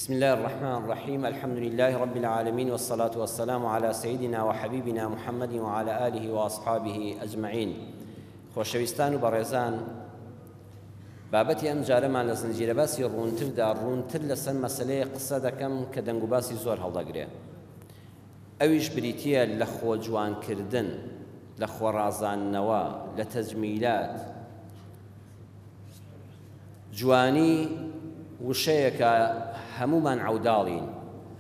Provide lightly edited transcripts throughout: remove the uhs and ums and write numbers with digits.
بسم الله الرحمن الرحيم الحمد لله رب العالمين والصلاة والسلام على سيدنا وحبيبنا محمد وعلى آله وأصحابه أجمعين. خۆشەویستان و بەڕێزان، بابەتی ئەم جارەمان لە زنجیرە باسی ڕوونتردا ڕوونتر لەسەر مەسەلەیەک قسە دەکەم کە دەنگوباسی زۆر هەڵدەگرێ، ئەویش بریتییە لە خۆجوانکردن، لە خۆڕازاندنەوە، لە تەجمیلات. جوانی وشەیەکە هەموومان عەوداڵین،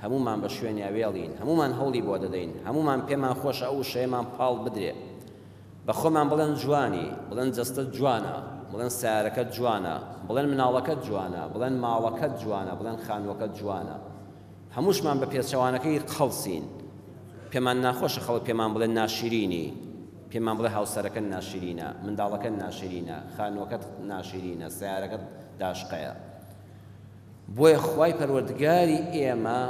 هەموومان بە شوێنیا وێڵین، هەموومان هەوڵی بۆ دەدەین، هەموومان پێمان خۆشە ئەو وشەیەمان پاڵ بدرێ. بە خۆمان بڵێن جوانی، بڵێن جەستەت جوانە، بڵێن سەیارەکەت جوانە، بڵێن مناڵەکەت جوانە، بڵێن ماڵەکەت جوانە، بڵێن خانووەکەت جوانە. هەمووشمان بە پێچەوانەکەی قەڵسین. پێمان ناخۆشە خەڵک پێمان بڵێ ناشرینی، پێمان بڵێ هاوسەرەکەت ناشرینە، منداڵەکەت ناشرینە، خانووەکەت ناشرینە، سەیارەکەت داشقەیە. بۆیە خوای پەروەردگاری ئێمە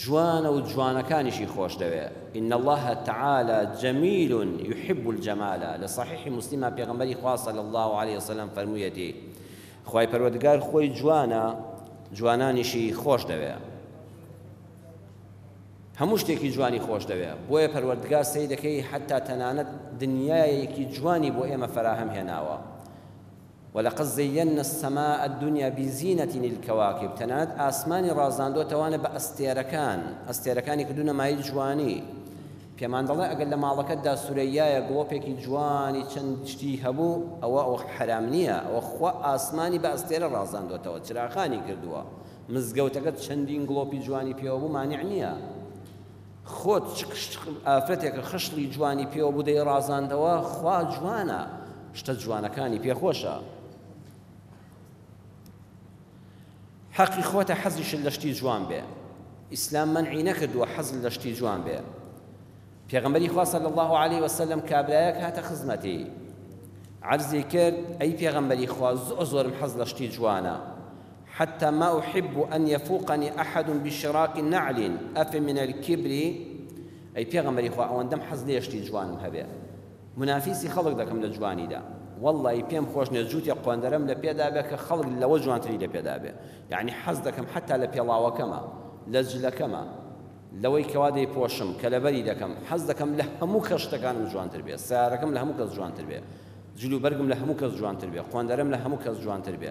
جوانە و جوانەکانیشی خۆش دەوێ. ان اللە تعالی جمیل یحب الجمال، لە صحیح مسلمە پێغەمبەری خوا صلی اللە علیه وسلم فەرموویەتی خوای پەروەردگار خۆی جوانە جوانانیشی خۆش دەوێ. هەموو شتێکی جوانی خۆش دەوێ، بۆیە پەروەردگار سەیرەکەی حەتا تەنانەت دنیایەکی جوانی بۆ ئێمە فەراهەم هێناوە. ولقد زینا السماء الدنیا بزینە الکواکب، تەنانەت ئاسمانی ڕازاندۆتەوانە بە ئەستێرەکان، ئەستێرەکانی کردوونە مایەی جوانی. پێمان دەڵێ ئەگەر لە ماڵەکەتدا سورەیایە گڵۆپێکی جوانی چەند شتی هەبوو ئەوە ئەوە حەرام نییە، ئەوە خوا ئاسمانی بە ئەستێرە ڕازاندۆتەوە، چراخانی کردووە. مزگەوتەکەت چەندین گڵۆپی جوانی پێوە بوو مانع نییە. خۆت چ ئافرەتێکە خشڵی جوانی پێوە بوو دەیڕازاندەوە، خوا جوانە شتە جوانەکانی پێ خۆشە. حەقی خۆتە حەزیشت لە شتی جوان بێ، ئیسلام مەنعی نەکردووە حەزت لە شتی جوان بێ. پێغەمبەری خوا صلی اللە علیه وسلم کابرایەک هاتە خزمەتی عەرزی کرد ئەی پێغەمبەری خوا زۆر زۆرم حەز لە شتی جوانە حتى ما أحب أن يفوقني أحد بشراك نعل أف من الكبر، ئەی پێغەمبەری خوا ئەوەندەم حەز لێ شتی جوانم هەبێ منافیسی خەڵک دەکەم لە جوانیدا، وەڵڵاهی پێم خۆش نییە جووتێ قۆندەرەم لە پێدا بێ کە خەڵک لەوە جوانتری لە پێدا بێ، یەعنی حەز دەکەم حەتا لە پێڵاوەکەمە لە جلەکەمە لەوەی کەوا دەیپۆشم کە لەبەری دەکەم حەز دەکەم لە هەموو کەس شتەکانم جوانتر بێ، سەیارەکەم لە هەموو کەس جوانتر بێ، جلوبەرگم لە هەموو کەس جوانتر بێ، قۆندەرەم لە هەموو کەس جوانتر بێ،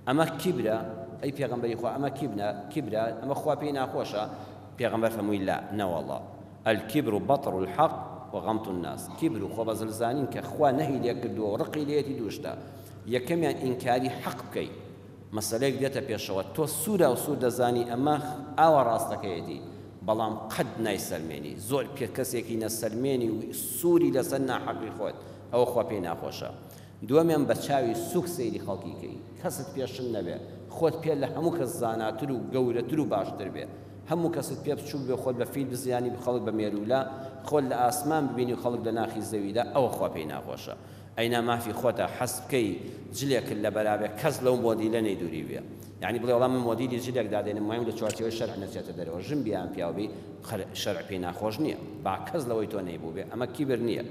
ئەمە کیبرە؟ ئەی پێغەمبەری خوا ئەمە کیبنە کیبرە؟ ئەمە خوا پێی ناخۆشە؟ پێغەمبەر فەرمووی لا، نەوەڵا، الکبر بطر الحق وغمط الناس، کیبر و خۆبەزلزانین کە خوا نەهی لێ کردووە و ڕقی لێیەتی دوو شتە، یەکەمیان ئینکاری حەق بکەی، مەسەلەیەک دێتە پێشەوە تۆ سوورا و سوور دەزانی ئەمە ئاوا ڕاستەکەیەتی بەڵام قەت نایسەلمێنی، زۆر پێ کەسێکی نەسەلمێنی و سووری لەسەر ناحەقی خۆت ئەوە خوا پێی ناخۆشە. دووەمیان بە چاوی سووک سەیری خەڵکی کەی، کەست پێ شل نەبێ، خۆت پێ لە هەموو کەس زاناتر و گەورەتر و باشتر بێ، هەموو کەست پێ بچووک بێ، خۆت بە فیل بزانی و خەڵک بە مێروولە، خۆت لە ئاسمان ببینی و خەڵک لە ناخی زەویدا، ئەوە خوا پێی ناخۆشە. ئەینا مافی خۆتە حەز بکەی جلێکت لەبەرا بێ کەس لەو مۆدیلە نەیدووریبێ. یەعنی بڵێ وەڵا من مۆدیلی جلێک دادەنێم مایم لە چوارچێوەی شەرع نەچێتە دەرەوە، ژن بی یان پیاو بی شەرع پێی ناخۆش نییە، با کەس لەوەی تۆ نەیبووبێ، ئەمە کیبر نییە.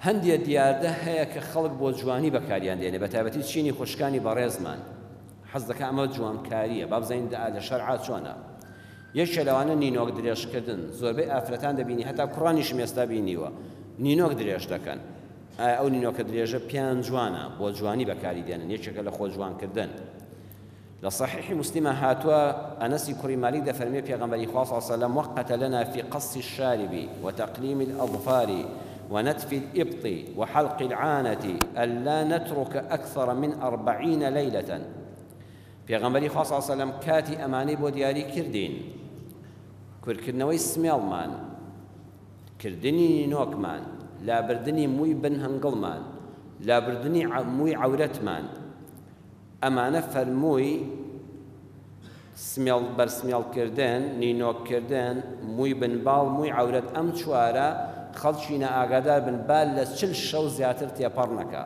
هەندێ دیاردە هەیە کە خەڵک بۆ جوانی بەکاریان دێنێ بەتایبەتی چینی خوشکانی بەڕێزمان حەز دەکا ئەمە جوانکاریە با بزانین لە شەرعا چۆنە یەکێ لەوانە نینۆک درێژکردن زۆربەی ئافرەتان دەبینی هەتا کوڕانیشم ئێستا بینیوە نینۆک درێژ دەکەن ئایا ئەو نینۆکە درێژە پێیان جوانە بۆ جوانی بەکاری دێنن یەکێکە لە خۆ جوانکردن لە صحیح مسلم هاتووە ئەنەسی کوڕی مالیک دەفەرموێ پێغەمبەری خوا صلی اللە علیە وسلم وقت لنا فی قص الشارب وتقلیم الاظفار ونتف الابط وحلق العانة الا نترک اکثر من اربعین لیلە پێغەمبەری خوا صلی اللە علیە وسلم کاتی ئەمانەی بۆ دیاری کردین کورتکردنەوەی سمێڵمان کردنی نینۆکمان لابردنی مووی بن هەنگڵمان لابردنی مووی عەورەتمان ئەمانە فەرمووی، سمێڵ بەرسمێڵ کردن، نینۆک کردن، مووی بن باڵ، مووی عەورەت، ئەم چوارە خەڵکینە ئاگادار بن با لە چل شەو زیاتر تێپەڕ نەکا،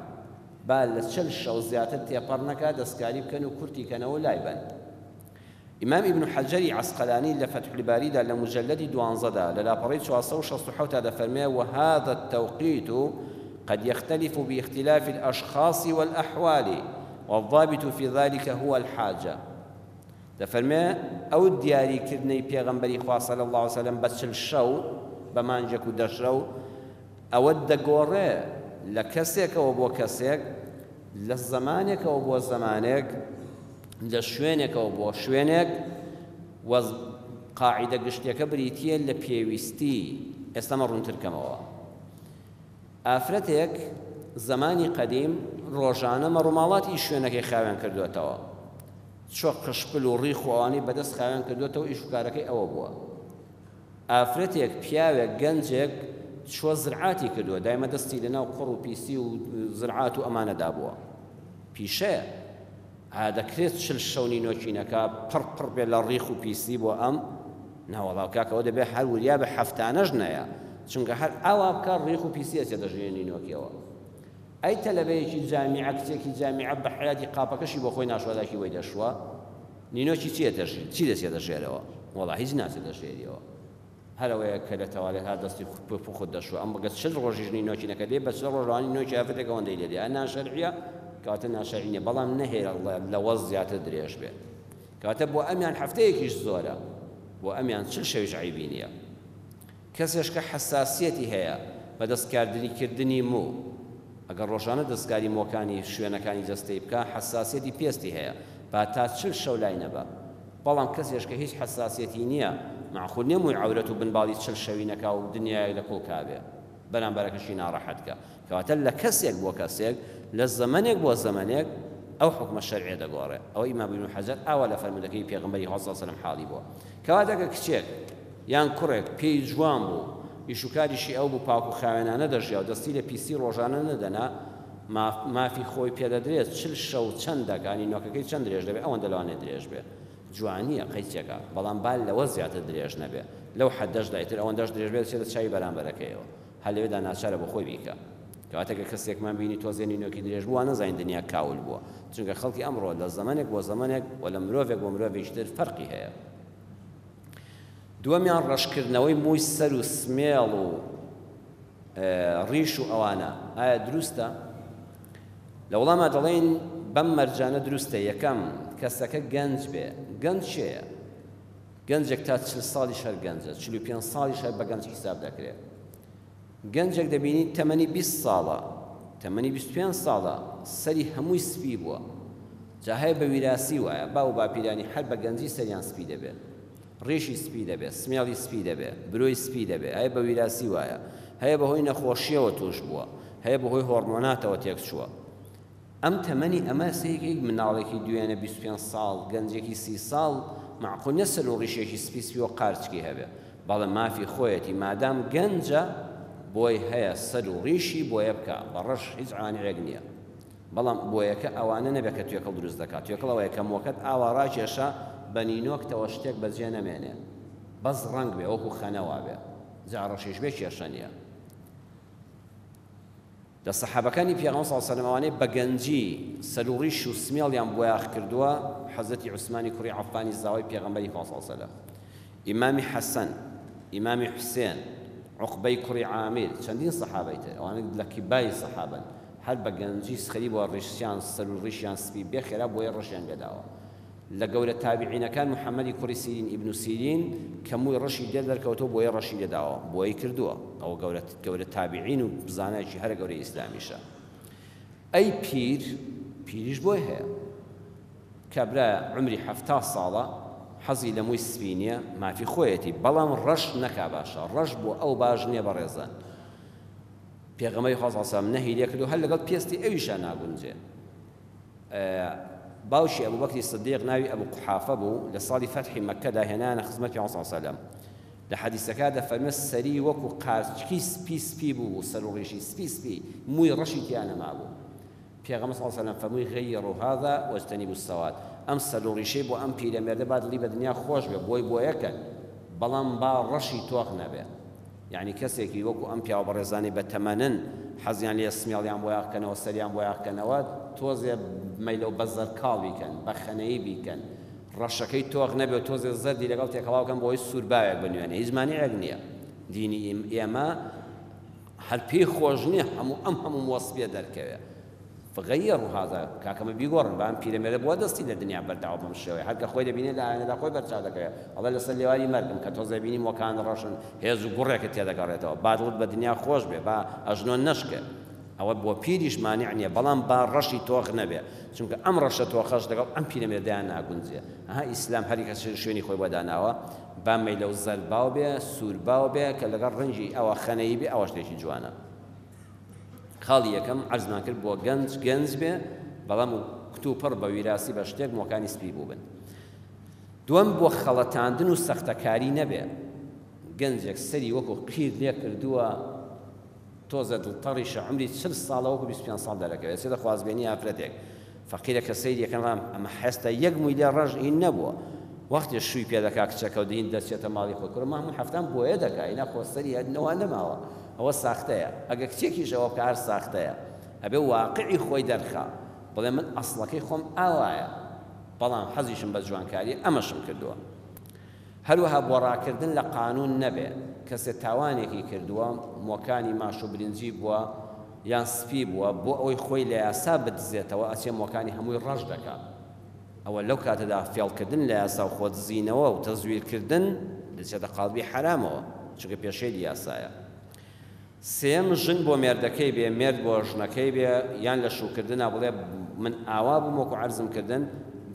با لە چل شەو زیاتر تێپەڕ نەکا دەستکاری بکەن و کورتی کەنەوە و لای بەن. ئیمام ئیبن حەجەری عەسقەلانی لە فەتح الباریدا لە موجەلەدی دوانزەدا لە لاپەڕەی 467 دا دەفەرموێ، وهذا التوقیت قد یختلف باختلاف الاشخاص والاحوال والضابط فی ذلک هو الحاجە. دەفەرمێ، ئەو دیاری کردنەی پێغەمبەری خوا صلی اللە علیە وسلم بە چل شەو، بە مانگێک و دە شەو، ئەوە دەگۆڕێ لە کەسێکەوە بۆ کەسێک، لە زەمانێکەوە بۆ زەمانێک، لە شوێنێکەوە بۆ شوێنێک، وە قاعیدە گشتیەکە بریتیە لە پێویستی، ئێستا من ڕوونتر کەمەوە. ئافرەتێک زەمانی قەدیم ڕۆژانە مەڕوماڵاتی شوێنەکەی خاوێن کردووەتەوە، چۆ قشپل و ڕیخ و ئەوانەی بەدەست خاوێن کردووەتەوە ئیش و کارەکەی ئەوە بووە. ئافرەتێک، پیاوێک، گەنجێک چووە زرعاتی کردووە، دایمە دەستی لەناو قوڕ و پیسی و زرعات و ئەمانەدا بووە. پیشەیە. ئایا دەکرێت چل شەو نینۆکی نەکا پڕ پڕ بێ لە ڕیخ و پیسی بۆ ئەم؟ نەوەڵا کاکە ئەوە دەبێ هەر وریا بێ هەفتانەش نەیە چونکە هەر ئاوا بکا ڕیخ و پیسی ئەچێتە ژێر نینۆکیەوە. ئەی تەلەبەیەکی جامیعە کچێکی جامیعە بە حەیاتی قاپەکەشی بۆ خۆی ناشوا دایکی بۆی دەشوا نینۆکی چیەتە چی دەچێتە ژێرەوە؟ وەڵا هیچ ناچێتە ژێریەوە. هەر ئەوەیە کە لە تەوالێت ها دەستی پوخت دەشۆ ئەم بگە چل ڕۆژیش نینۆکی نەکە دێ بە چل ڕۆژ لەوانی نۆکی ئافرەتێک ئەوەندەی لێ دێ ئا ناشەرعیە کەواتە ناشەرعی نیە بەڵام نەهێرە لەوە زیاتر درێژ بێ کەواتە بۆ ئەمیان هەفتەیەکیش زۆرە بۆ ئەمیان چل شەویش عەیبی نییە کەسێش کە حەساسیەتی هەیە بە دەستکاردنی کردنی موو ئەگەر ڕۆژانە دەستکاری مووەکانی شوێنەکانی جەستەی بکا حەساسیەتی پێستی هەیە با تا چل شەو لای نەبا بەڵام کەسێش کە هیچ حەساسیەتی نیە مەعقول نیە مووی عەورەت و بن باڵی چل شەوی نەکا و دنیایەک لە کوڵ کابێ بەرامبەرەکەشی ناڕەحەت کا کەواتە لە کەسێک بۆ کەسێک لە زەمەنێک بۆ زەمەنێک ئەو حوکمە شەرعیە دەگۆڕێ ئەوە ئیمام ابن حەجەر ئاوا لە فەرموودەکەی پێغەمبەری خوا صلی اللە علیە وسلم حاڵی بووە کەواتە کە کچێک یان کوڕێک پێی جوان بوو ئیش و کاریشی ئەو بوو پاک و خاوێنانە دەژیا و دەستی لە پیسی ڕۆژانە نەدەنا مافی خۆی پێدەدرێت چل شەو چەند دەکا نینۆکەکەی چەند درێژ دەبێ ئەوەندە لەوانەیە درێژ بێ جوانیە قەیچێکە بەڵام با لەوە زیاتر درێژ نەبێ لەو حەدەشدا ئیتر ئەوەندەش درێژ بێ دەچێتە چاوی بەرامبەرەکەیەوە هەر لەوێدا ناچارە بۆ خۆی بیکا کەواتە گەر کەسێکمان بینی تۆزێ نینۆکی درێژ بوو وانەزانین دنیا کاول بووە چونکە خەڵکی ئەمڕۆ لە زەمەنێک بۆ زەمەنێک و لە مرۆڤێک بۆ مرۆڤێکی تر فەرقی هەیە. دووەمیان ڕەشکردنەوەی مووی سەر و سمێڵ و ڕیش و ئەوانە ئایا دروستە؟ لە وەڵاما دەڵێین بەم مەرجانە دروستە یەکەم کەسەکە گەنج بێ گەنج کێیە؟ گەنجێک تا چل ساڵیش هەر گەنجە 45 ساڵیش هەر بە گەنج حیساب دەکرێت گەنجێک دەبینی تەمەنی 20 ساڵە تەمەنی 25 ساڵە سەری هەمووی سپی بووە جا هەیە بە ویراسی وایە باو و باپیرانی هەر بە گەنجی سەریان سپی دەبێت ڕیشی سپی دەبێت سمێڵی سپی دەبێت برۆی سپی دەبێت هەیە بە ویراسی وایە هەیە بەهۆی نەخۆشیەوە توش بووە هەیە بەهۆی هۆڕمۆناتەوە تێک چووە ئەم تەمەنی ئەمە سەیرکەی مناڵێکی دوێنە 25 ساڵ گەنجێکی سی ساڵ مەعقول نیە سەر و ڕیشێکی سپی سپی وەک قارچکی هەبێ بەڵێ مافی خۆیەتی مادام گەنجە بۆی هەیە سەر و ڕیشی بۆیە بکا بە ڕەش هیچ عانعێک نییە بەڵام بۆیەکە ئەوانە نەبێت کە توێکڵ دروست دەکات، توێکڵ ئەوەیە کە مۆکەت ئاوا ڕاکێشا بە نینۆکتەوە شتێک بەجێ نەمێنێ بەس ڕەنگ بێ وەکو خەنە وابێ جا ڕەشیش بێ کێشە نییە. لە سەحابەکانی پێغەمبەر صلی اللە علیه و سلم ئەوانەی بە گەنجی سەر و ڕیش و سمێڵیان بۆیاخ کردووە حەزرەتی عوسمانی کوڕی عەففانی زاوای پێغەمبەری خوا صلی اللە علیه و سلم ئیمامی حەسەن ئیمامی حوسێن عوقبەی کوڕی عامیر چەندین سەحابەی تر ئەوانە لە کیباری سەحابەن هەر بە گەنجی سخری بووە ڕیشیان سەر و ڕیشیان سپی بێ خێرا بۆیە ڕەشیان لێداوە لە گەورە تابعینەکان محمدی کوڕی سیرین ئیبن سیرین کە مووی ڕەشی لێ دەرکەوتەوە بۆیە ڕەشی لێداوە بۆیەی کردووە ئەوە گەورە گەورە تابعین و زانایەکی هەرە گەورەی ئیسلامیشە ئەی پیر پیریش بۆی هەیە کابرا عومری 70 ساڵە حەزی لە مووی سپی نییە مافی خۆیەتی بەڵام ڕەش نەکا باشە ڕەش بۆ ئەو باش نییە بەڕێزان پێغەمبەری خوا صلی اللە علیە وسلم نەهی لێ کردو هەر لەگەڵ پێستی ئەویشا ناگونجێ. باوکی ئەبوبەکری صدیق ناوی ئەبو قوحافە بوو، لە ساڵی فەتحی مەککەدا هێنایانە خزمەت پێغەمبەر صلی اللە علیە وسلم. لە حەدیسەکە دەفەرمێ سەری وەکو قارچکی سپی سپی بوو بوو، سەر و ڕیشی سپی سپی، مووی ڕەشی تیا نەمابوو. پێغەمبەر صلی اللە علیە وسلم فەرمووی غیروا هذا واجتنبوا السواد، ئەم سەر و ڕیشەی بۆ ئەم پیرەمێردە با دڵی بە دنیا خۆش بێ، بۆی بۆیە کەن، بەڵام با ڕەشی تۆخ نەبێ. یەعنی کەسێکی وەکو ئەم پیاوە بەڕێزانەی بە تەمەنن حەزیان لێیە سمێڵیان بۆیاخ کەنەوە سەریان بۆیاخ کەنەوە تۆزێ مەیلەو بە زەرد کاڵ بیکەن بە خەنەیی بیکەن ڕەشەکەی تۆخ نەبێ و تۆزێ زەردی لەگەڵ تێکەڵاو کەن بۆی سوورباوێک بنوێنێ هیچ مانعێک نییە دینی ئێمە هەر پێی خۆش نییە هەموو ئەم هەموو مووە سپیە دەرکەوێ. فغیروا هذا، کاکە ئەمە بیگۆڕن، با ئەم پیرەمێردە بۆ دەستی لە دنیا بەرداوە بەم شێوەیە، هەر کە خۆی دەبینێ لە ئاوێنەدا خۆی بەرچاو دەکەوێ، ئەڵێ لەسەر لێواری مەرگم، کە تۆزێ بینیم وەکان ڕەشن، هێز و گوڕێکت تێدەگەڕێتەوە، با دڵت بە دنیا خۆش بێ، با ئەژنۆ نەشکێ. ئەوە بۆ پیریش مانع نییە، بەڵام با ڕەشی تۆخ نەبێ، چونکە ئەم ڕەشە تۆخەش لەگەڵ ئەم پیرەمێردەیان ناگونجێ. ئەها ئیسلام هەر کەس شوێنی خۆی بۆ داناوە، با مەیلەو زەرد باو بێ، سوور باو بێ، کە لەگەڵ ڕەنگی ئەوە خەنەیی بێ، ئەوە شتێکی جوانە. خاڵی یەکەم عەرزمان کرد بۆ گەنج گەنج بێ بەڵام و کتوپڕ بە ویراسی بە شتێک مۆکانی سپی بووبن. دووەم بۆ خەڵەتاندن و سەختەکاری نەبێ. گەنجێک سەری وەکو قیر لێ کردووە تۆزێ دڵتەڕیشە عومری 40 ساڵە وەکو 25 ساڵ دەرەکەوێت چێتە خوازبێنی ئافرەتێک فەقیرە کە سەیری یەکەم ڕام ئەمە حێستا یەک مووی لێ ڕەش هین نەبووە وەختێ شووی پێ دەکا کچەکە و دین دەچێتە ماڵی خۆی کوڕە مامون حەفتان بۆیە دەکا ئینا خۆ سەری هەر نەوا نەماوە ئەوە ساختەیە ئەگە کچێکیش ئەوە بکا هەر ساختەیە ئەبێ واقعی خۆی دەرخا بڵێ من ئەسڵەکەی خۆم ئاوایە بەڵام حەزیشم بە جوانکاریە ئەمەشم کردووە هەروەها بۆ ڕاکردن لە قانون نەبێ کەسێ تاوانێکی کردووە مۆکانی ماش و برنجی بووە یان سپی بووە بۆ ئەوەی خۆی لە یاسا بدزێتەوە ئەچێ مۆکانی هەمووی ڕەش دەکا ئەوە لەو کاتەدا فێڵکردن لە یاسا و خۆدزینەوە و تەزویرکردن دەچێتە قاڵبی حەرامەوە چونکە پێشێلی یاسایە. سێیەم، ژن بۆ مێردەکەی بێ، مێرد بۆ ژنەکەی بێ، یان لە شووکردنا بڵێ من ئاوا بووم وەکو عەرزم کردن،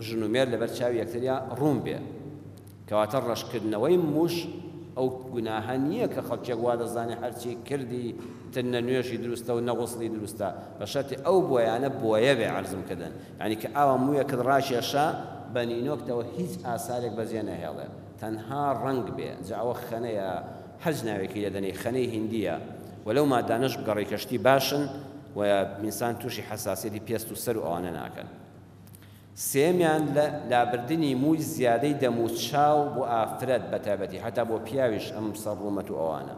ژن و مێرد لەبەر چاوی یەکتریا ڕوون بێ. کەواتە ڕەشکردنەوەی مووش ئەو گوناهە نییە کە خەڵکێک وا دەزانێ هەرچی کردی تر نە نوێژی دروستە و نە غوسڵی دروستە، بە شەرتێ ئەو بۆیانە بۆیە بێ عەرزم کردن یانی کە ئاوا موویەکت ڕاکێشا بە نینۆکتەوە هیچ ئاسارێک بەجێ نەهێڵێ تەنها ڕەنگ بێ جا ئەوە خەنەیە هەرچ ناوێکی لێ دەنێی خەنەی هیندییە و لەو مادانەش بگەڕێی کە شتی باشن و ئینسان تووشی حەساسیەتی پێست و سەر و ئەوانە ناکەن. سێیەمیان لە لابردنی مووی زیادەی دەم و چاو بۆ ئافرەت بە تایبەتی هەتا بۆ پیاویش ئەم سەر ڕوومەت و ئەوانە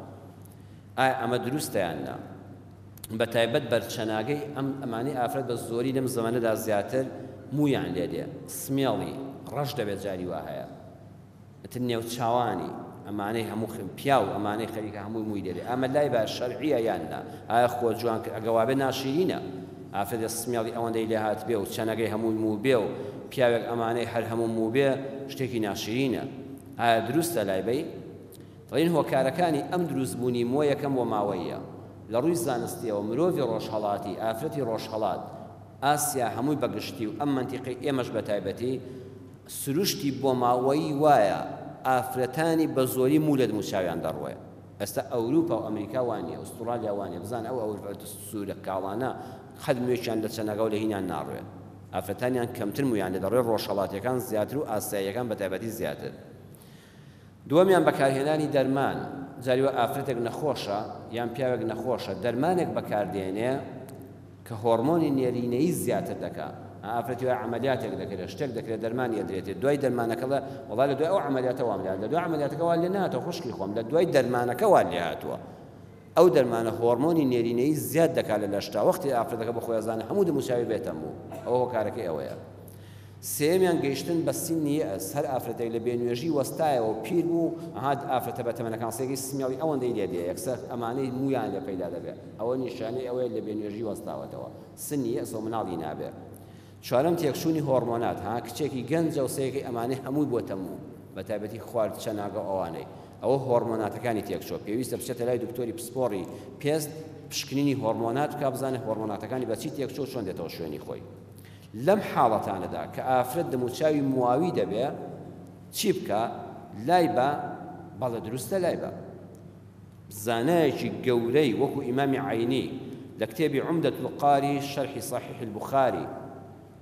ئایا ئەمە دروستە یان نا؟ بە تایبەت بەرچەناگەی ئەم ئەمانەی ئافرەت بە زۆری لەم زەمەنەدا زیاتر موویان لێ دێ سمێڵی ڕەش دەبێت جاری وا هەیە ئیتر نێوچاوانی ئەمانەی هەموو پیاو ئەمانەی خەریکە هەمووی مووی لێ دێ ئەمە لای با شەرعیە یان نا ئایا خۆ جوان کرد ئەگە وابێ ناشیرینە ئافرەتێ سمێڵی ئەوەندەی لێ هاتبێ و چەنەگەی هەمووی موو بێ و پیاوێک ئەمانەی هەر هەموو موو بێ شتێکی ناشیرینە ئایا دروستە لای بەی دەڵێن هۆکارەکانی ئەم دروست بوونی مووە یەکەم بۆ ماوەییە لە ڕووی زانستیەوە مرۆڤی ڕۆژهەڵاتی ئافرەتی ڕۆژهەڵات ئاسیا هەمووی بە گشتی و ئەم مەنتیقەی ئێمەش بە تایبەتی سروشتی بۆماوەیی وایە ئافرەتانی بە زۆری موو لە دموچاویان دەڕوێ ئێستا ئەوروپا و ئەمریکا وا نیە ئوستوڕالیا وا نیە بزانە ئەو ئەورپا سورە کاڵانە قەت موێکیان لە چەنەگە و لە هینان ناڕوێ ئافرەتانیان کەمتر مویان لێ دەڕوێ ڕۆژهەڵاتیەکان زیاتر و ئاسیاییەکان بە تایبەتی زیاتر دووەمیان بەکارهێنانی دەرمان جاری وا ئافرەتێک نەخۆشە یان پیاوێک نەخۆشە دەرمانێک بەکاردێنێ کە هۆڕمۆنی نێرینەیی زیاتر دەکا ئافرەتی وای عەمەلیاتێک دەکرێت شتێک دەکرێت دەرمانی ئەدرێتێ دوای دەرمانەکە ڵێ وەڵا لە دوای ئەو عەمەلیاتە وام لێ لە دوای عەمەلیاتەکە وا لێ نەهاتووە خوشکی خۆم لە دوای دەرمانەکە وا لێ هاتووە ئەو دەرمانە هۆڕمۆنی نێرینەیی زیاد دەکات لە لەشتا وەختی ئافرەتەکە بە خۆی ئەزانێ هەموو دەموچاوی بێتە موو ئەوە هۆکارەکەی ئەوەیە سێیەمیان گەیشتن بە سینی یەئس، هەر ئافرەتێک لە بێنوێژی وەستایەوە و پیر بوو، ئەها ئافرەتە بەتەمەنەکان سێگەی سمێڵی ئەوەندەی لێ دێ یەکسەر ئەمانەی موویان لێ پەیدا دەبێ، ئەوە نیشانەی ئەوەیە لە بێنوێژی وەستاوەتەوە، سنی یەئسە و مناڵی نابێ. چوارەم تێکچوونی هۆڕمۆنات، ها کچێکی گەنجە و سێگەی ئەمانەی هەمووی بۆتە موو، بەتایبەتی خوارد چەناگە و ئەوانەی، ئەوە هۆڕمۆناتەکانی تێکچووە، پێویستە بچێتە لای دکتۆری پسپۆڕی پێست پشکنینی هۆڕمۆنات بکا بزانێ هۆڕمۆناتەکانی بە چی تێکچووە و چۆن دێتەوە شوێنی خۆی. لەم حاڵەتانەدا کە ئافرەت دەموچاوی مواوی دەبێ چی بکا؟ لای با؟ بەڵێ دروستە لای با. زانایەکی گەورەی وەکو ئیمامی عەینی لە کتێبی عمدە القاری شەرحی صحیح البخاری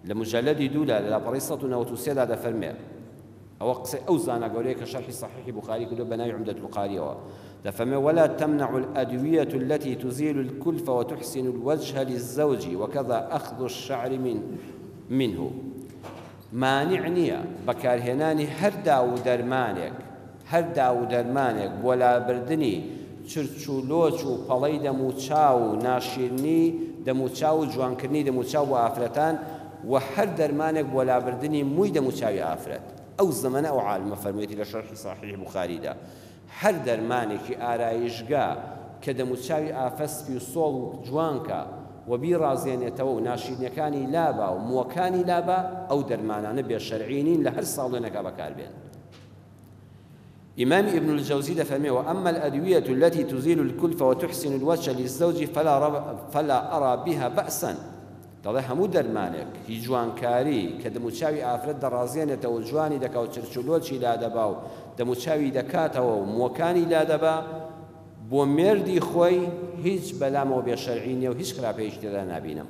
لە مجلدی دوودا لە لاپەڕەی 193 دا دەفەرمێ ئەوە قسەی ئەو زانا گەورەیە کە شەرحی صحیحی بوخاری کردووە بە ناوی عمدە القاریەوە دەفەرمێ ولا تمنع الأدوية التي تزيل الكلف وتحسن الوجه للزوج وكذا أخذ الشعر من منه مانع نییە بەکارهێنانی هەر داو و دەرمانێک هەر داو و دەرمانێک بۆ لابردنی چرچ و لۆچ و پەڵەی دەموچاو و ناشیرنی دەموچاو و جوانکردنی دەموچاو بۆ ئافرەتان و هەر دەرمانێک بۆ لابردنی مووی دەموچاوی ئافرەت ئەو زەمەنە ئەو عالمە فەرموویەتی لە شەرحی سەحیحی بوخاریدا هەر دەرمانێکی ئارایشگا کە دەموچاوی ئافرەت سپی و سۆڵ و جوان کا. و بیڕازێنێتەوە و ناشیرنیەکانی لابا و مووەکانی لابا، ئەو دەرمانانە بێ شەرعی نین لە هەر ساڵۆنێکا بەکاربێن. ئیمام ابن الجوزی دەفەرمێ وأما الأدوية التي تزيل الكلف وتحسن الوجه للزوج فلا, رب فلا أرى بها بأسا دەڵێ هەموو دەرمانێک هی جوانکاری کە دەموچاوی ئافرەت دەڕازێنێتەوە جوانی دەکا و چرچولۆچی لادەبا و دەموچاوی دەکاتەوە و مووەکانی لادەبا بۆ مێردی خۆی هیچ بەلامەوە بێ شەرعی نیە و هیچ خراپەیەکی تێدا نابینم.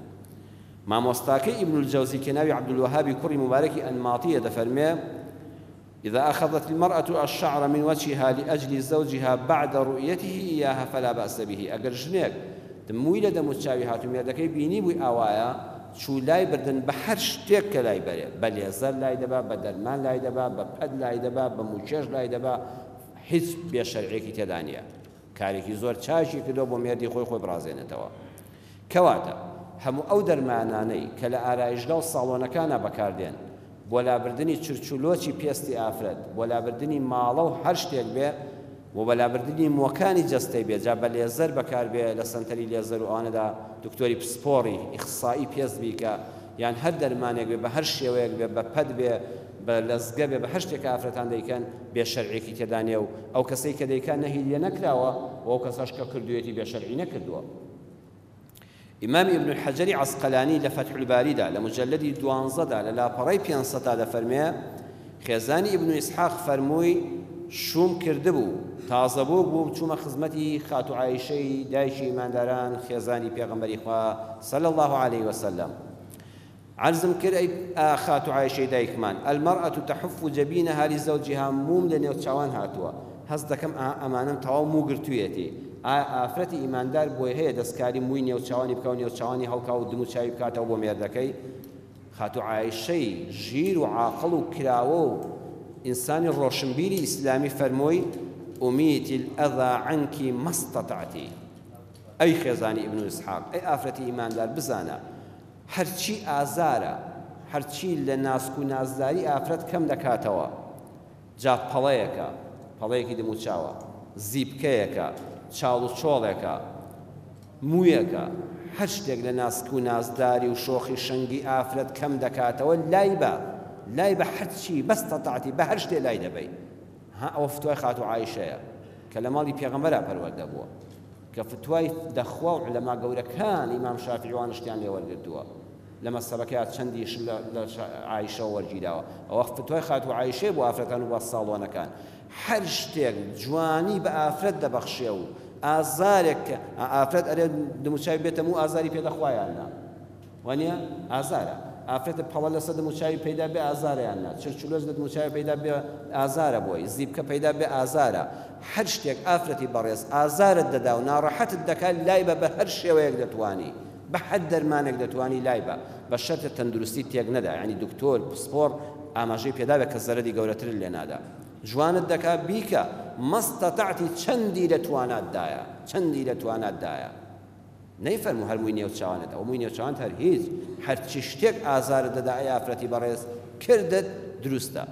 مامۆستاکەی ئیبن الجەوزی کە ناوی عەبدولوەهابی کوڕی موبارەکی ئەنماطیە دەفەرمێ، اذا اخذت المرأة الشعر من وجهها لأجل زوجها بعد رؤیته ایاها فلا بأس به، ئەگەر ژنێک مووی لە دەموچاوی هات و مێردەکەی بینیبووی ئاوایە چوو لای بردن بە هەر شتێک کە لای بەرێ، بە لێزەر لای دەبا، بە دەرمان لای دەبا، بە پەت لای دەبا، بە مووکێش لای دەبا، هیچ بێ شەرعیەکی تێدا نیە. کارێکی زۆر چاکی کردوە بۆ مێردی خۆی خۆی بڕازێنێتەوە. کەواتە هەموو ئەو دەرمانانەی کە لە ئارایشگا و ساڵۆنەکانا بەکاردێن بۆ لابردنی چرچ و لۆچی پێستی ئافرەت، بۆ لابردنی ماڵە و هەر شتێک بێ و بە لابردنی مووەکانی جەستەی بێ جا بە لێزەر بەکاربێ لە سەنتەری لێزەر و ئەوانەدا دکتۆری پسپۆڕی ئیخسائی پێست بیکا یان هەر دەرمانێک بێ بە هەر شێوەیەک بێ بە پەت بێ بە لەزگە بێ بە هەر شتێک کە ئافرەتان دەیکەن بێ شەرعێکی تێدا نیە و ئەو کەسەی کە دەیکا نەهی لێ نەکراوە و ئەو کەسەش کە کردوویەتی بێ شەرعی نەکردووە. ئیمام ئیبن حەجەری عەسقەلانی لە فەتح الباریدا لە موجەلەدی دوانزەدا لە لاپەڕەی پێنسەدا دەفەرمێ خێزانی ئیبن ئیسحاق فەرمووی شووم کردبوو تازە بووک بووم چوومە خزمەتی خاتوو عائیشەی دایکی ئیمانداران خێزانی پێغەمبەری خوا صلی اللە علیه وسلم عەرزم کرد ئەی خاتوو عائیشەی دایکمان، المرأة تحف جبینها لزوجها مووم لە نێوچاوان هاتووە، هەست دەکەم ئا ئەمانەم تەواو موو گرتوویەتی، ئایا ئافرەتی ئیماندار بۆی هەیە دەستکاری مووی نێوچاوانی بکا و نێوچاوانی هەڵکا و دموچاوی بکاتەوە بۆ مێردەکەی؟ خاتوو عائیشەی ژیر و عاقڵ و کراوە و ئینسانی ڕۆشنبیری ئیسلامی فەرمووی، امیتی الاذی عنک ما استطعت. ئەی خێزانی ئیبن ئیسحاق، ئەی ئافرەتی ئیماندار بزانە هەرچی ئازارە، هەرچی لە ناسک و نازداری ئافرەت کەم دەکاتەوە، جا پەڵەیەکە، پەڵەیەکی دموچاوە، زیپکەیەکە، چاڵ و چۆڵێکە، موویەکە، هەر شتێک لە ناسک و نازداری و شۆخی شەنگی ئافرەت کەم دەکاتەوە، لای بە، لای بە هەرچی، ما استطعتی، بە هەر شتێ لای دەبەی. ها ئەوە فتوای خاتوو عائیشەیە کە لە ماڵی پێغەمبەرا پەروەردە بووە. کە فتوای دەخوا و عولەما گەورەکان ئیمام شافعی وانە شتیان لێ وەرگرتووە لە مەزهەبەکەیا چەندیش لە لە عائیشەوە وەرگیراوە ئەوە فتوای خاتوو عائیشەیە بۆ ئافرەتان و بۆ ساڵۆنەکان هەر شتێک جوانی بە ئافرەت دەبەخشێ و ئازارێک کە ئافرەت ئەرێ دموچاوی بێتە موو ئازاری پێ دەخوا یان نا وانیە؟ ئازارە. ئافرەتە پەڵە لەسەر دەموچاوی پەیدا بێ ئازارە یان نا؟ چرچولۆچ لە دموچاوی پەیدا بێ ئازارە بۆی، زیپکە پەیدا بێ ئازارە. هەر شتێک ئافرەتی بەڕێز ئازارت دەدا و ناڕەحەتت دەکا لای بە بە هەر شێوەیەک دەتوانی، بە هەر دەرمانێک دەتوانی لای بە، بە شەرتێ تەندروستیت تێک نەدا، یانی دکتۆر پسپۆڕ ئاماژەی پێدابێ کە زەرەری گەورەترت لێ نادا. جوانت دەکا بیکە، ما استطعتی چەندی لە تواناتدایە، چەندی لە تواناتدایە. نەیفەرموو هەر مووی نێوچاوانت، ئەوە مووی نێوچاوانت هەر هیچ، هەرچی شتێک ئازارت دەدا ئەی ئافرەتی بەڕێز کردت دروستە.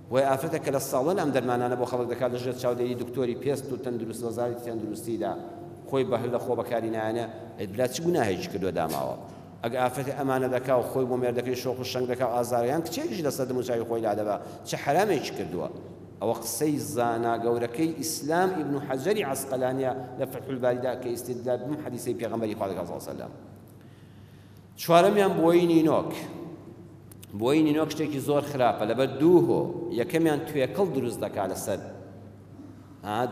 بۆیە ئافرەتێک کە لە ساڵۆن ئەم دەرمانانە بۆ خەڵک دەکات لە ژێر چاودێری دکتۆری پێست و تەندروست وەزارەتی تەندروستیدا خۆی بە هەر لە خۆ بەکاری نایەنێ، ئەی برا چ گوناهێکی کردووە داماوە؟ ئەگەر ئافرەتێ ئەمانە دەکا و خۆی بۆ مێردەکەی شۆخ و شەنگ دەکا و ئازارە یان کچێکیش لەسەر دەموچاوی خۆی لادەبا چ حەرامێکی کردووە؟ ئەوە قسەی زانا گەورەکەی ئیسلام ئیبن حەجەری عەسقەلانیە لە فتح الباریدا کە ئیستدلال بەم حەدیسەی پێغەمبەری خوا دەکات صلی الله علیه وسلم. چوارەمیان بۆیی نینۆک. بۆیی نینۆک شتێکی زۆر خراپە لەبەر دوو هۆ، یەکەمیان توێکڵ دروست دەکات لەسەر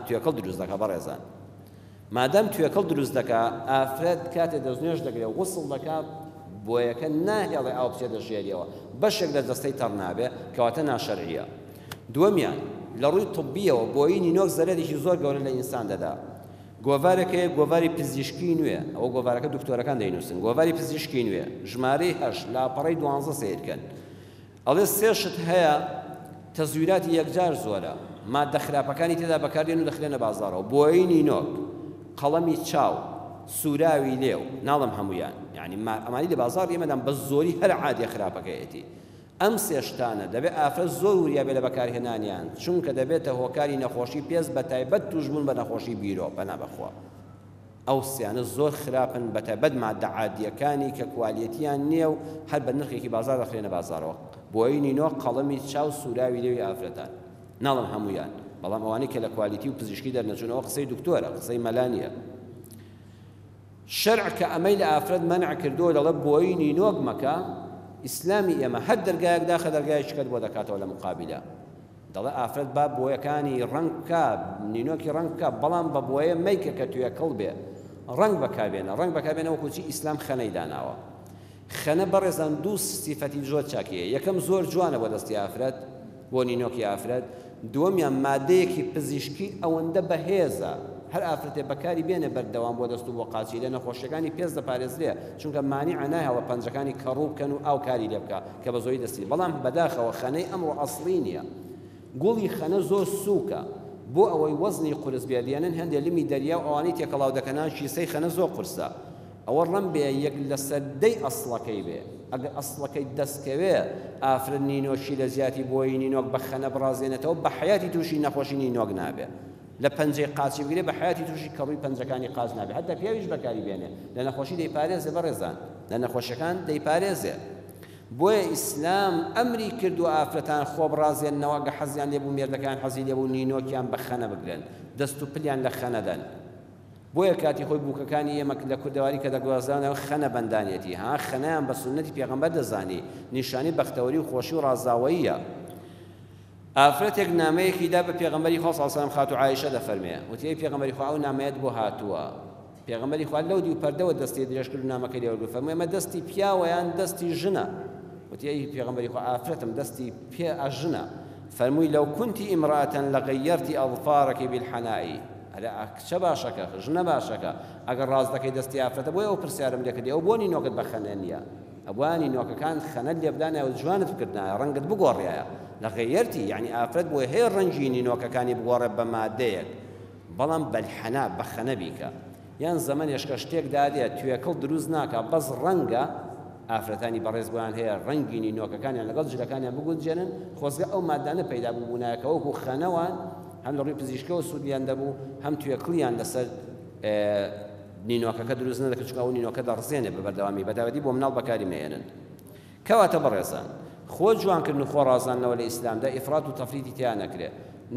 توێکڵ دروست دەکات بەڕێزان. مادام توێکڵ دروست دەکا ئافرەت کاتێ دەستنوێژ دەگرێ غوسڵ دەکا بۆیەکە ناهێڵێ ئاو بچێتە ژێریەوە بەشێک لە جەستەی تەڕ نابێ کەواتە ناشەرعیە دووەمیان لە ڕووی طبیەوە بۆیی نینۆک زەرەرێکی زۆر گەورە لە ئینسان دەدا گۆڤارێک هەیە گۆڤاری پزیشکی نوێ ئەوە گۆڤارەکە دکتۆرەکان دەینووسن گۆڤاری پزیشکی نوێ ژمارەی هەشت لاپەڕەی دوانزە سەیرکەن ئەڵێ سێ شت هەیە تەزویراتی یەکجار زۆرە، ماددە خراپەکانی تێدا بەکاردێن و دەخرێنە بازاڕەوە، بۆیەی نینۆک، قەڵەمی چاو، سوراوی لێو، ناڵێم هەموویان، یانی ئەمانی لە بازاڕی ئێمەدان بە زۆری هەر عادیە خراپەکەیەتی. ئەم سێ شتانە دەبێ ئافرەت زۆر وریا بێ لە بەکارهێنانیان، چونکە دەبێتە هۆکاری نەخۆشی پێست بەتایبەت تووشبوون بە نەخۆشی بیرۆ، پەنا بەخوا. ئەو سیانە زۆر خراپن بەتایبەت مادە عادیەکانی کە کوالێتیان نییە و هەر بە نرخێکی بازار دەخرێنە بازارەوە. بۆیی نینۆک قەڵەمی چاو سوراوی لێوی ئافرەتان. ناڵێم هەموویان بەڵام ئەوانەی کە لە کوالیتی و پزیشکی دەرنەچوون ئەوە قسەی دکتۆرە قسەی مەلا نییە. شەرع کە ئەمەی لە ئافرەت مەنع کردووە دەڵێ بۆیی نینۆک مەکە، ئیسلامی ئێمە هەر دەرگایەک داخە دەرگایەکی کەت بۆ دەکاتەوە لە مقابلە. دەڵێ ئافرەت با بۆیەکانی ڕەنگ بکا، نینۆکی ڕەنگ بکا، بەڵام بە بۆیە مەیکە کە توێکڵ بێ. ڕەنگ بەکاربێنە، ڕەنگ بەکاربێنە وەکو چی ئیسلام خەنەی داناوە. خەنە بەڕێزان دوو سیفەتی زۆر چاکی هەیە، یەکەم زۆر جوانە بۆ دەستی ئافرەت، بۆ نینۆکی ئافرەت، دووەمیان مادەیەکی پزیشکی ئەوەندە بەهێزە هەر ئافرەتێ بەکاری بێنێ بەردەوام بۆ دەست و بۆ قاچی لە نەخۆشیەکانی پێست دەپارێزرێ، چونکە مانیعە نایهڵێ پەنجەکانی کەڕوو بکەن و ئاو کاری لێ بکا کە بە زۆری دەستی بەڵام بەداخەوە خەنەی ئەمڕۆ ئەسڵی نیە گوڵی خەنە زۆر سوکە بۆ ئەوەی وەزنی قورس بێ دێنن هەندێ لمی دەریا و ئەوانەی تێکەڵاو دەکەن کیسەی خەنە زۆر قورسە ئەوە ڕەنبێ یەک لەسەر دەی ئەسڵەکەی بێ ئەگەر ئەسڵەکەی دەست کەوێ ئافرەت نینۆکی لە جیاتی بۆیی نینۆک بە خەنە بڕازێنێتەوە بە حەیاتی توشی نەخۆشی نینۆک نابێ لە پەنجەی قاچی بگرێ بە حەیاتی توشی کەڕووی پەنجەکانی قاچ نابێ هەتا پیاویش بەکاری بێنێ لە نەخۆشی دەیپارێزێ بەڕێزان لە نەخۆشیەکان دەیپارێزێ بۆیە ئیسلام ئەمری کردووە ئافرەتان خۆ بڕازێننەوە گە حەزیان لێ بوو مێردەکەیان حەزی لێ بوو نینۆکیان بە خەنە بگرن دەست و پلیان لە خەنە دەن بۆیە کاتی خۆی بووکەکانی ئێمە لە کوردەواری کە دەگوازرانەوە خەنە بەندانیەتی ها خەنەیان بە سوننەتی پێغەمبەر دەزانی نیشانەی بەختەوەری و خۆشی و ڕازاوەییە. ئافرەتێک نامەیەکی دا بە پێغەمبەری خوا صلی اللە علیە وسلم خاتوو عائیشە دەفەرمێ وتی ئەی پێغەمبەری خوا ئەو نامەیەت بۆ هاتووە پێغەمبەری خوا لەو دیو پەردەوە دەستی درێژ کرد و نامەکەی لێ وەرگرت فەرمووی ئەمە دەستی پیاوە یان دەستی ژنە وتی ئەی پێغەمبەری خوا ئافرەتم دەستی پێ ژنە فەرمووی لو كنت امرأة لغيرت أظفارك بالحناء ئەرێ کچە باشەکە ژنە باشەکە ئەگەر ڕاست دەکەی دەستی ئافرەتە بۆیە ئەو پرسیارم لێ کردی ئەو بۆ نینۆکت بە خەنە نییە ئەبوایە نینۆکەکان خەنەت لێ بدانایە و جوانت بکردنایە ڕەنگت بگۆڕیایە لە غەیەرتی یعنی ئافرەت بۆی هەیە ڕەنگی نینۆکەکانی بگۆڕێ بە مادەیەک بەڵام بەلحەنا بە خەنە بیکە یان زەمەنێشکە شتێک دادێ توێکڵ دروست ناکا بەس ڕەنگە ئافرەتانی بەڕێز بۆیان هەیە ڕەنگی نینۆکەکانیان لەگەڵ جلەکانیان بگونجێنن خۆزگە ئەو مادانە پەیدا ببوونایە کە وەکو خەنەوان هەم لە ڕووی پزیشکەوە سوودیان دەبوو هەم توێکڵیان لەسەر نینۆکەکە دروست نەدەکرد چونکە ئەو نینۆکە دەڕزێنێ بە بەردەوامی بەتایبەتی بۆ مناڵ بەکاری مەیەنن کەواتە بەڕێزان خۆ جوانکردن و خۆ ڕازاندنەوە لە ئیسلامدا ئیفرات و تەفریتی تیا نەکرێ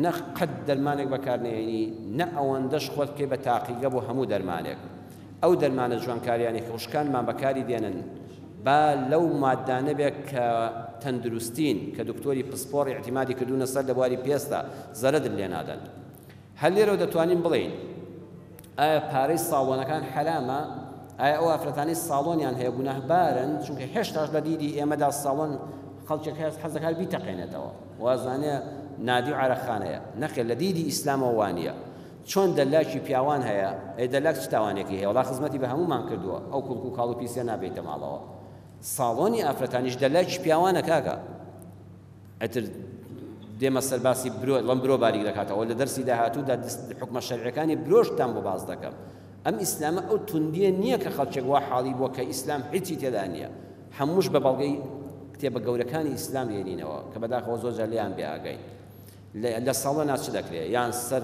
نە قەت دەرمانێک بەکار نەیەنی نە ئەوەندەش خۆت بکەی بە تاقیگە بۆ هەموو دەرمانێک ئەو دەرمانە جوانکاریانەی کە خوشکانمان بەکاری دێنن با لەو مادانە بێت کە تەندروستین کە دکتۆری پسپۆڕ ئیعتیمادی کردوونە سەر لە بواری پێستا زەرەدت لێ نادەن هەر لێرەوە دەتوانین بڵێین ئایا پارەی ساڵۆنەکان حەرامە؟ ئایا ئەو ئافرەتانەی ساڵۆنیان هەیە گوناهبارن؟ چونکە هێشتاش لە دیدی ئێمەدا ساڵۆن خەڵکێک هەیە حەز دەکات بیتەقێنێتەوە وازانێ نادی و عەرەقخانەیە. نەخێر لە دیدی ئیسلامەوە وانییە. چۆن دەلاکی پیاوان هەیە، ئەی دەلاک چ تاوانێکی هەیە؟ وەڵا خزمەتی بە هەموومان کردووە، ئەو کوڵک و کاڵ و پیسیە نابەیتە ماڵەوە. ساڵۆنی ئافرەتانیش دەلاکی پیاوانە کاکە. ئیتر دێمە سەر باسی برۆ ڵم برۆ باریک دەکاتەوە لە دەرسی داهاتوودا حوکمە شەرعیەکانی برۆشتان بۆ باس دەکەم ئەم ئیسلامە ئەو توندیە نییە کە خەڵکێک وا حاڵی بووە کە ئیسلام هیچی تێدا نییە هەمووش بە بەڵگەی کتێبە گەورەکانی ئیسلام دێنینەوە کە بەداخەوە زۆر جار لێیان بێ ئاگاین لە ساڵۆنا چ دەکرێ؟ یان سەر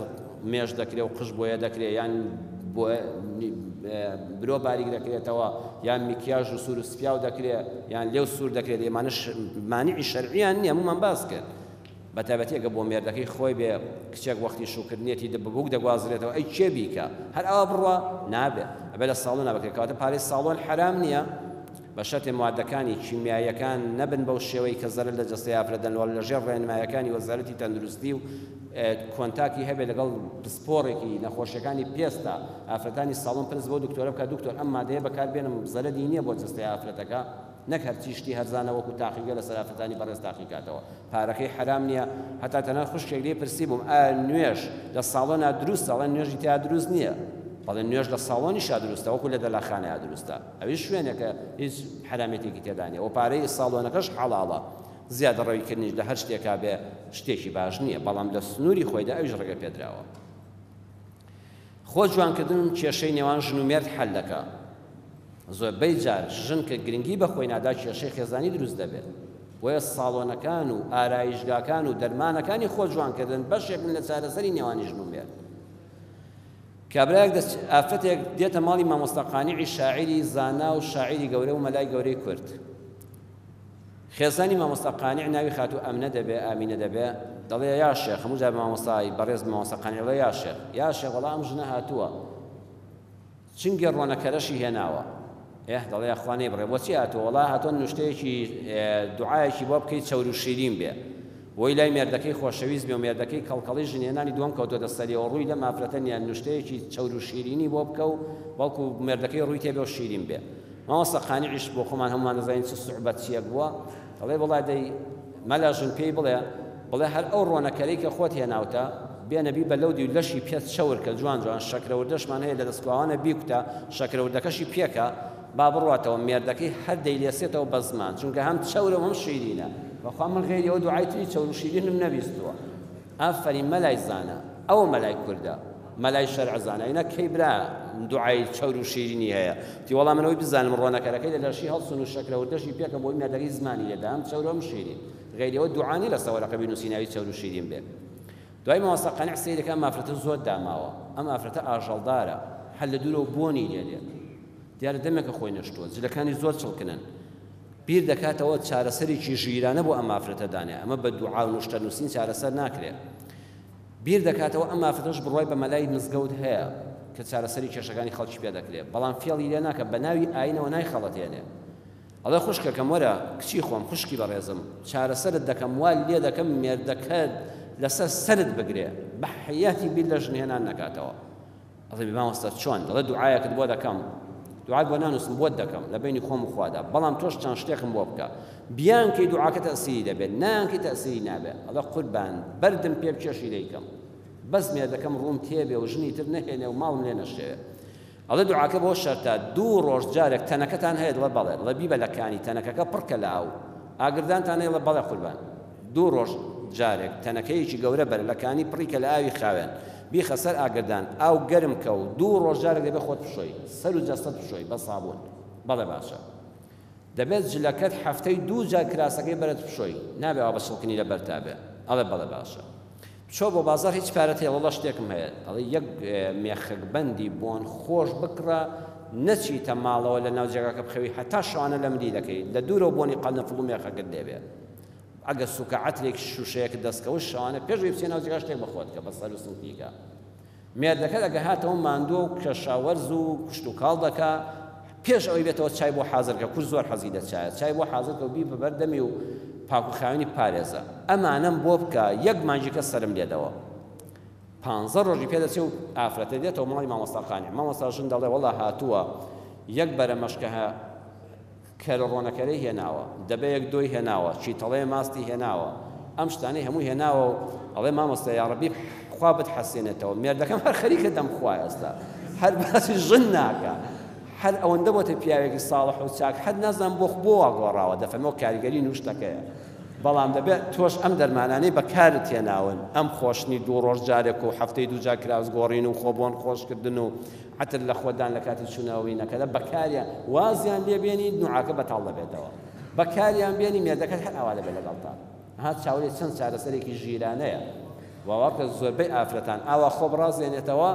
مێش دەکرێ و قژ بۆیە دەکرێ یان برۆ باریک دەکرێتەوە یان میکیاژ و سوور و سپیاو دەکرێ یان لێو سوور دەکرێت ئێمانە مانعی شەرعیان نییە هەموومان باس کرد بە تایبەتی ئەگە بۆ مێردەکەی خۆی بێ کچێک وەختی شووکردنیەتی دە ببووک دەگوازرێتەوە ئەی کێ بیکە هەر ئەوە بڕوا نابێ ئەبێ لە ساڵۆنا بکرێت کەواتە پارەی ساڵۆن حەرام نییە بە شەرتێ مادەکانی کیمیاییەکان نەبن بەو شێوەی کە زەرەر لە جەستەی ئافرەت دەن و لەژێر ڕێنمایەکانی وەزارەتی تەندروستی و کۆنتاکی هەبێت لەگەڵ پسپۆڕێکی نەخۆشیەکانی پێستا ئافرەتانی ساڵۆن پرس بەو دکتۆرە بکات دکتۆر ئەم مادەیە بەکار بێنم زەرەدی نییە بۆ جەستەی ئافرەتەکە نەک هەرچی شتی هەرزانە وەکو تاقیگە لەسەر ئافرەتانی بەڕێز تاقیکاتەوە پارەکەی حەرام نییە هەتا تەنانەت خوشکێک لێی پرسی بووم ئایا نوێژ لە ساڵۆنا دروستە ئەڵێن نوێژی تیا دروست نییە بەڵێ نوێژ لە ساڵۆنیشا دروستە وەکو لە دەلاخانەیا دروستە ئەویش شوێنێکە هیچ حەرامێتێکی تێدا نییە و پارەی ساڵۆنەکەش حەڵاڵە زیادەڕەوی کردنیش لە هەر شتێکا بێ شتێکی باش نییە بەڵام لە سنووری خۆیدا ئەویش ڕێگە پێدراوە خۆ جوانکردن کێشەی نێوان ژن و مێرد حەل دەکا. زۆربەی جار ژن کە گرنگی بە خۆی نادا کێشەی خێزانی دروست دەبێت. بۆیە ساڵۆنەکان و ئارایشگاکان و دەرمانەکانی خۆ جوانکردن بەشێکن لە چارەسەری نێوانی ژن و مێرد. کابرایەک دەچ ئافرەتێک دێتە ماڵی مامۆستا قانعی شاعیری زانا و شاعیری گەورە و مەلای گەورەی کورد. خێزانی مامۆستا قانع ناوی خاتوو ئەمنە دەبێ، ئامینە دەبێ، دەڵێ یا شێخ، هەموو جار بە مامۆستای بەڕێز مامۆستا قانع دەڵێ یا شێخ، یا شێخ وەڵا ئەم ژنە هاتووە چنگێ ڕۆنەکەرەشی هێناوە. ئێه دەڵێ یاخوا نەیبڕێ بۆچی هاتووە؟ وەڵا هاتووە نوشتەیەکی دوعایەکی بۆ بکەی چەور و شیرین بێ. بۆی لای مێردەکەی خۆشەویست بێ و مێردەکەی کەڵکەڵی ژنهێنانی دووەم کەوتۆتە سەریەوە ڕووی لەم ئافرەتە نیە نوشتەیەکی چەور و شیرینی بۆ بکە و بەڵکو مێردەکەی ڕووی تێبێ و شیرین بێ. مامۆستا قانعیش بۆ خۆمان هەموومان دەزانین چ سوعبەتچیەک بووە، دەڵێ وەڵا دەی مەلا ژن پێی بڵێ، بڵێ هەر ئەو ڕۆنەکەرەی کە خۆت هێناوتە، بێنە بیبە لەو دیو لەشی پێت چەور کە جوان جوان شەکرە وردەشمان هەیە لە دەستکواوانە بیکوتە، شەکرە وردەکەشی پێکە، با بڕواتەوە مێردەکەی هەر دەیلێسێتەوە بە زمان، چونکە هەم چەورە و هەم شیرینە، بەخوا من غەیری ئەوە دوعای تری چەور و شیرینم نەبیستووە. ئافەرین مەلای زانا ئەوە مەلای کوردە مەلای شەرع زانا ئینا کەی برا دوعای چەور و شیرینی هەیە تی وەڵا من ئەوەی بزانم ڕۆنەکەرەکەی لە لەشی هەڵسون و شەکرە وردەشی پێکە بۆی مێردەکەی زمانی لێدا هەم چەورە هەم شیرین غەیری ئەوە دوعا نیە لەسەر وەرەقە بینوسی ناوی چەور و شیرین بێ دوای مامۆستا قانع سەیرەکە ئەم ئافرەتە زۆر داماوە ئەم ئافرەتە ئاژەڵدارە هەر لە دوورەوە بۆنی لێ دێت دیارە دەمێکە خۆی نەشتووە جلەکانی زۆر چڵکنن بیر دەکاتەوە چارەسەرێکی ژیرانە بۆ ئەم ئافرەتە دانێ، ئەمە بە دوعا و نوشتە نووسین چارەسەر ناکرێ. بیر دەکاتەوە ئەم ئافرەتەش بڕوای بە مەلای مزگەوت هەیە کە چارەسەری کێشەکانی خەڵکی پێ دەکرێ، بەڵام فێڵی لێ ناکا، بە ناوی ئایینەوە نایخەڵەتێنێ. ئەڵێ خوشکەکەم وەرە کچی خۆم، خوشکی بەڕێزم، چارەسەرت دەکەم، وا لێ دەکەم مێردەکەت لەسەر سەرت بگرێ، بە حەیاتی بیر لە ژنهێنان نەکاتەوە. ئەڵێ مامۆستا چۆن؟ دەڵێ دوعایەکت بۆ دەکەم، دوعات بۆ نانووسم بۆت دەکەم لە بەینی خۆم و خوادا، بەڵام تۆش چەند شتێکم بۆ بکە، بیانکەی دوعاکە تەئسیری دەبێت، نایانکەی تەئسیری نابێت. ئەڵێ قوربان بەردم پێ بکێشی دەیکەم، بەس مێردەکەم ڕووم تێبێ و ژنی تر نەهێنێ و ماڵم لێ نەشێوێ. ئەڵێ دوعاکە بۆ شەرتە دوو ڕۆژ جارێک تەنەکەتان هەیە؟ دەڵێ بەڵێ. دەڵێ بیبە لە کانی تەنەکەکە پڕکە لە ئاو. ئاگردانتان هەیە؟ دەڵێ بەڵێ قوربان. دوو ڕۆژ جارێک تەنەکەیەکی گەورە بەرە لە کانی پڕی کە لە ئاوی خاوێن بیخە سەر ئاگردان ئاو گەرم کە و دوو ڕۆژ جارێک دەبێت خۆت بشۆی سەر و جەستەت بشۆی بە سابوون بەڵێ باشە دەبێت جلەکەت هەفتەی دوو جار کراسەکەی بەرت بشۆی نابێ ئاوا بە چڵکنی لەبەر تا بێ ئەڵێ بەڵێ باشە بچۆ بۆ بازاڕ هیچ پارەت هەیە وەڵا شتێکم هەیە ئەڵێ یەک مێخەک بەندی بۆن خۆش بکڕە نەچیتە ماڵەوە لە ناو جێگاکە بخەوی هەتا شەوانە لە ملی دەکەی لە دوورەوە بۆنی قەلنەفڵ و مێخەکت لێبێ ئەگەر سوکە عەترێک شوشەیەکت دەست کەوت شەوانە پێش ئەوەی بچیە ناو جێگا شتێک بە خۆت کە بە سەر و سنگتیکە مێردەکەت ئەگەر هاتەوە ماندووە و کەشاوەرز و کشتوکاڵ دەکا پێش ئەوەی بێتەوە چای بۆ حازر کە کورد زۆر حەزی لە چایە چای بۆ حازر کە و بی بە بەر دەمی و پاک و خاوێنی پارێزە ئەمانەم بۆ بکە یەک مانگیکە سەرم لێدەوە پانزە ڕۆژی پێ دەچێ و ئافرەتە دێتەوە ماڵی مامۆستا قانع مامۆستا ژن دەڵێ وەڵا هاتووە یەک بەرە مەشکە کەرە ڕۆنەکەرەی هێناوە، دەبەیەک دۆی هێناوە، چیتەڵەیە ماستی هێناوە، ئەم شتانەی هەمووی هێناوە و ئەڵێ مامۆستا یاڕەبی خوا بتحەسێنێتەوە، مێردەکەم هەر خەریکە دەمخوا ئێستا، هەر باسی ژن ناکا، هەر ئەوەندە بۆتە پیاوێکی ساڵح و چاک، هەر نازانم بۆ بۆ وا گۆڕاوە، دەفەرموو کاریگەری نووشتەکەیە. بەڵام دەبێت تۆش ئەم دەرمانانەی بەکارت هێناون، ئەم خۆشتنی دوو ڕۆژ جارێک و هەفتەی دوو جار کراس گۆڕین و خۆ بۆن خۆشکردن و عەتر لە خۆت دان لە کاتی چوونەوە وینەکەدا بەکاریان وازیان لێ بێنی نوعاکە بەتاڵ دەبێتەوە بەکاریان بێنی مێردەکەت هەر ئاوا دەبێت لەگەڵتا ها چاولێ چەند چارەسەرێکی ژیرانەیە باوەڕکە زۆربەی ئافرەتان ئاوا خۆ بڕازێنێتەوە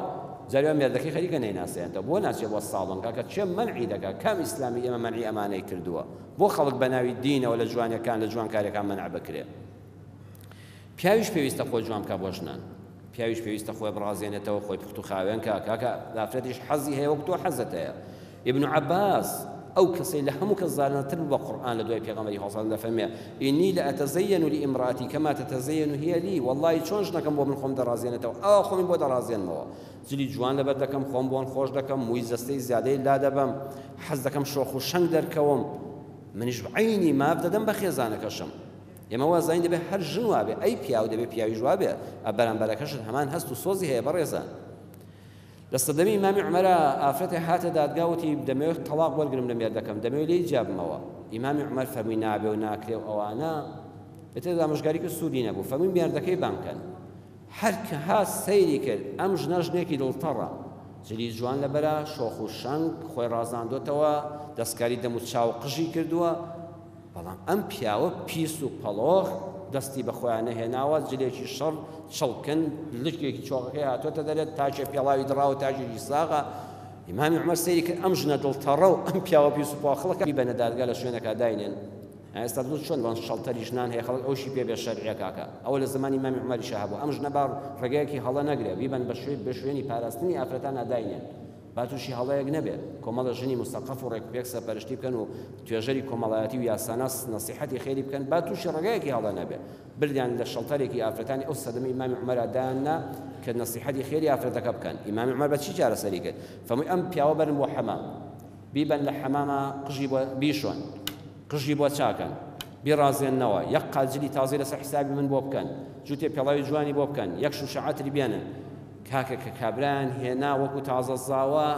جاریوە مێردەکەی خەریکە نەیناسێنێتەوە بۆ ناچێ بۆ ساڵۆن کاکە کێ مەنعی دەکا کام ئیسلامی ئێمە مەنعی ئەمانەی کردووە بۆ خەڵک بە ناوی دینەوە لە جوانیەکان لە جوانکاریەکان مەنع بکرێ پیاویش پێویستە خۆی جوان بکا بۆ ژنان پیاویش پێویستە خۆی بڕازێنێتەوە خۆی پوخت و خاوێن کا کاکە ئافرەتیش حەزی هەیە وەک تۆ حەزت هەیە ابن عباس ئەو کەسەی لە هەموو کەس زاناتر بوو بە قورئان لە دوای پێغەمبەری خوا صلی دەفەرمێ ئینی لەئەتەزەیەن لئیمرأتی کەما تەتەزەیەن هی لی وەڵڵاهی چۆن ژنەکەم بۆ من خۆم دەڕازێنێتەوە ئاوا خۆمی بۆ دەڕازێنمەوە جلی جوان لەبەر دەکەم خۆم بۆن خۆش دەکەم مووی جەستەی زیادەی لادەبەم حەز دەکەم شۆخ و شەنگ دەرکەوم منیش عەینی ماف دەدەم بە خێزانەکەشم ئێمە وازانین دەبێ هەر ژن وابێ ئەی پیاو دەبێ پیاویش وابێ ئە بەرامبەرەکەشت هەمان هەست و سۆزی هەیە بەڕێزان لە سەردەمی ئیمامی عومەرا ئافرەتێک هاتە دادگا وتی دەمەوێت تەڵاق وەرگرم لە مێردەکەم دەمەوێت لێی جیابمەوە ئیمامی عومەر فەرمووی نابێ و ناکرێ و ئەوانە ئیتر ئامۆژگاری کرد سوودی نەبوو فەرمووی مێردەکەی بانگ کەن هەر کە هات سەیری کرد ئەم ژنە ژنێکی دڵتەڕە جلی جوان لەبەرە شۆخ و شەنگ خۆی ڕازاندۆتەوە دەستکاری دەم و چاو قژی کردووە بەڵام ئەم پیاوە پیس و پەڵۆخ. دەستی بە خۆیان نەهێناوە، جلێکی شڕ، چڵکن، لکێکی چۆقەکەی هاتۆتە دەرێ، تاکێ پێڵاوی دڕاوە، تاکێکی ساغە. ئیمامی عومەر سەیری کرد ئەم ژنە دڵتەڕە و ئەم پیاوە پیس و پۆخڵەکە بیبەنە دادگا لە شوێنەکە داینێن. ئێستا دڵ چۆن بەن شەڵتەری ژنان هەیە خەڵک ئەوشی پێ بێ شەرعیە کاکە ئەوە لە زمانی مامی عومەریشا هەبوو ئەم ژنە با ڕێگەیەکی هەڵە نەگرێ بیبەن بە شوێ بە شوێنی پاراستنی ئافرەتانا داینێن با تووشی هەڵەیەک نەبێ کۆمەڵە ژنی موسەقەف و ڕێکوپێک سەرپەرشتی بکەن و توێژەری کۆمەڵایەتی و یاساناس نەسیحەتی خێری بکەن با تووشی ڕێگایەکی هەڵە نەبێ بردیان لە شەڵتەرێکی ئافرەتانی ئەو سەردەمەی ئیمامی عومەرا دایاننا کە نەسیحەتی خێری ئافرەتەکە بکەن ئیمامی عومەر بە چی چارەسەری کرد فەرمووی ئەم پیاوە بەرن بۆ حەمام بیبەن لە حەماما قژی بۆ بیشۆن قژی بۆ چاکەن بیڕازێننەوە یەک قات جلی تازەی لەسەر حیسابی من بۆ بکەن جووتێ پێڵاوی جوانی بۆ بکەن یەک شوشە عەتری بێنن کاکە کە کابرایان هێنا وەکو تازە زاوا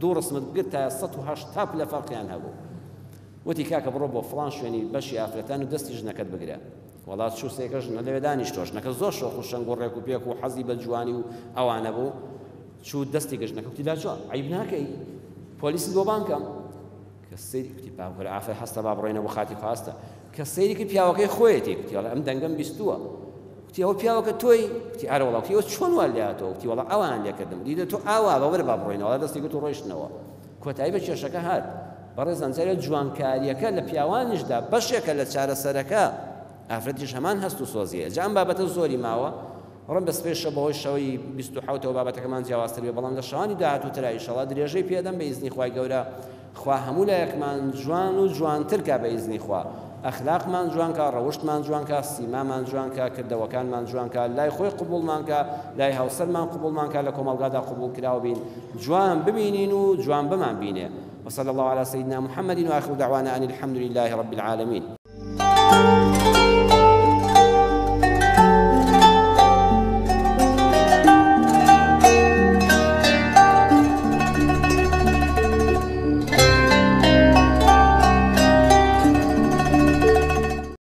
دوو ڕسمت بگرتایە 180 پلە فەرقیان هەبوو وتی کاکە بڕۆ بۆ فڵان شوێنی بەشی ئافرەتان و دەستی ژنەکەت بگرە وەڵا چوو سێکە ژنە لەوێ دانیشتووە ژنەکە زۆر شۆخ و شەنگ و ڕێک و پێک و حەزی بە جوانی و ئەوانە بوو چوو دەستی گرت ژنەکە وتی لاچۆ عەیب ناکەی پۆلیست بۆ بانگ کەم کە سەیری کوتی باوکرە ئافرەت هەستە با بڕۆینە بۆ خاتی خوا هەستە کە سەیری کرد پیاوەکەی خۆیەتی کوتی وەڵا ئەم دەنگەم بیستووە کوتی ئەوە پیاوەکە تۆی کوتی ئارە وەڵا کوتی ئەوە چۆن وا لێهاتەوە کوتی وەڵا ئەوان لێکردم دیدە تۆ ئاوا بە وەرە با بڕۆینەوە وەڵا دەستی گرت و ڕۆیشتنەوە کۆتایی بە کێشەکە هات بەڕێزان جارێ جوانکاریەکە لە پیاوانیشدا بەشێکە لە چارەسەرەکە ئافرەتیش هەمان هەست و سۆزیە جا ئەم بابەتە زۆری ماوە ڕەنگە سبەی شەو بەهۆی شەوی 27 ەوە بابەتەکەمان جیاوازتر بێ بەڵام لە شەوانی داهاتووترا ئیشەڵا درێژەی پێدەم بە ئیزنی خوای گەورە خوا هەموو لایەکمان جوان و جوانتر کا بە ئیزنی خوا ئەخلاقمان جوان کا ڕەوشتمان جوان کا سیمامان جوان کا کردەوەکانمان جوان کا لای خۆی قبوڵمان کا لای هاوسەرمان قبوڵمان کا لە کۆمەڵگادا قبوڵ کراو بین جوان ببینین و جوان بمان بینێ وصلى الله على سيدنا محمد وآخر دعوانا أن الحمد لله رب العالمين.